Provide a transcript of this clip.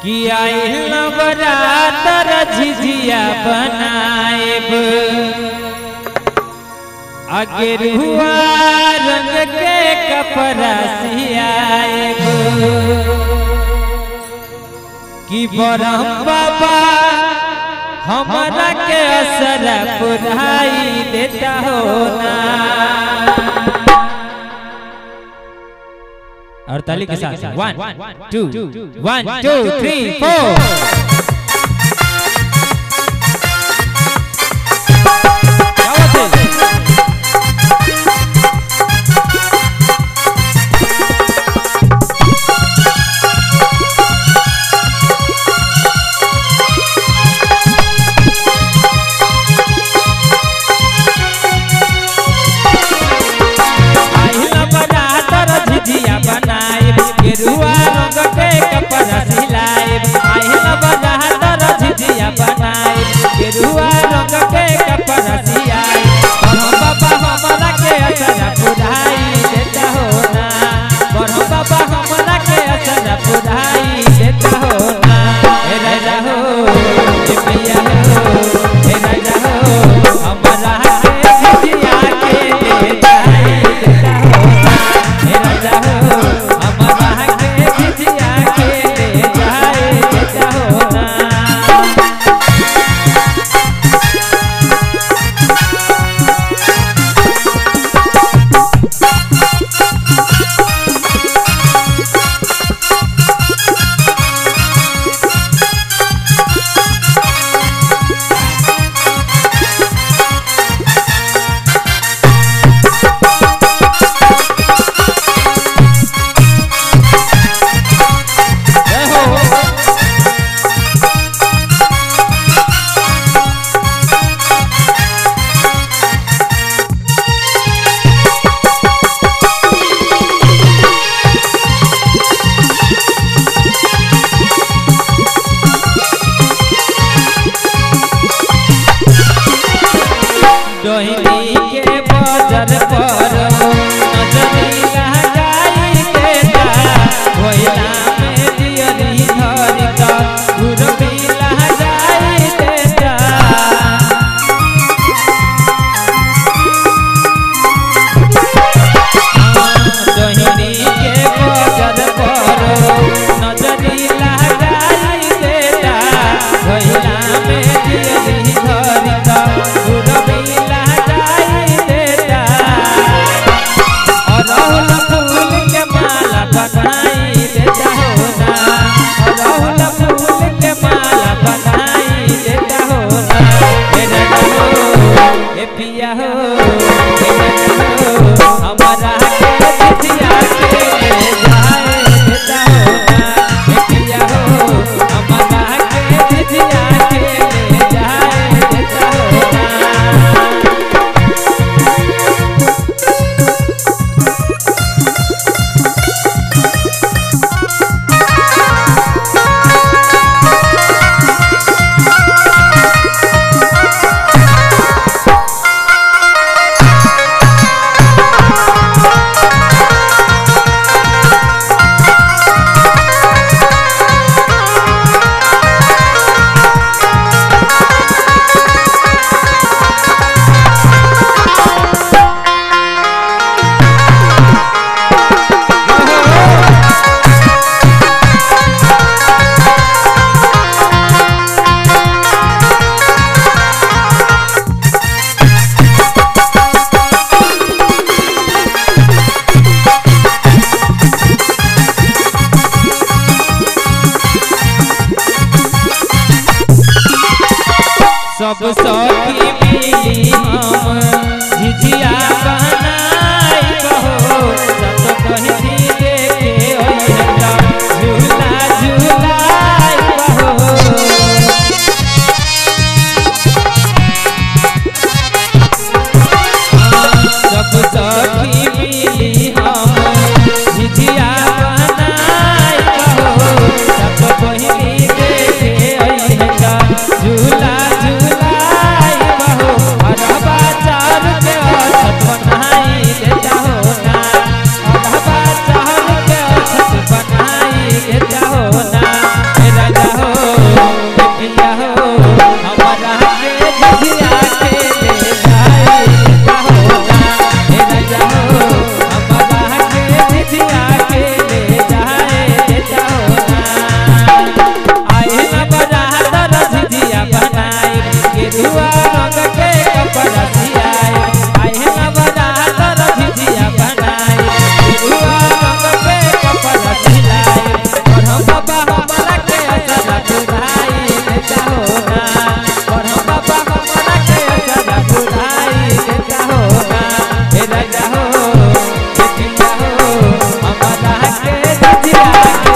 कि आइल नवरात्र झिझिया बनाएब अगेरुआ रंग के कपड़ा सियाएब कि बरम बाबा हमरा के असर पुराई देता हो ना। और ताली के साथ 1 2 1 2 3 4। गेरुआ रंग के कपड़ा सिलाएब आइल नवरात्र झिझिया बनाएब गेरुआ रंग के कपड़ा सियाएब बरम बाबा हमरा के असर पुराई देता हो ना। बरम बाबा हमरा के असर पुराई देता हो ना। हे राजा हो हे पिया हो हे राजा हो हमरा के झिझिया के ले जाई देता हो ना। हे राजा हो डोहिनी के बजर पर नजरी लगाई देता भोइला में दियरी धरिता गुरबी लगाई देता। डोहिनी के बजर पर नजरी लगाई देता भोइला में दियरी धरिता गुरबी पिया हो हमारा के झिझिया के ले जाए देता हो ना। पिया हो हमारा के झिझिया के ले जाए देता हो ना। सब सखी मिली हम झिझिया बनाई हो सत बहिनी देखे ओहिला झूला झूलाई हो। सब सखी मिली हम झिझिया बनाई हो सत बहिनी देखे ओहिला झूला झूला। झिझिया।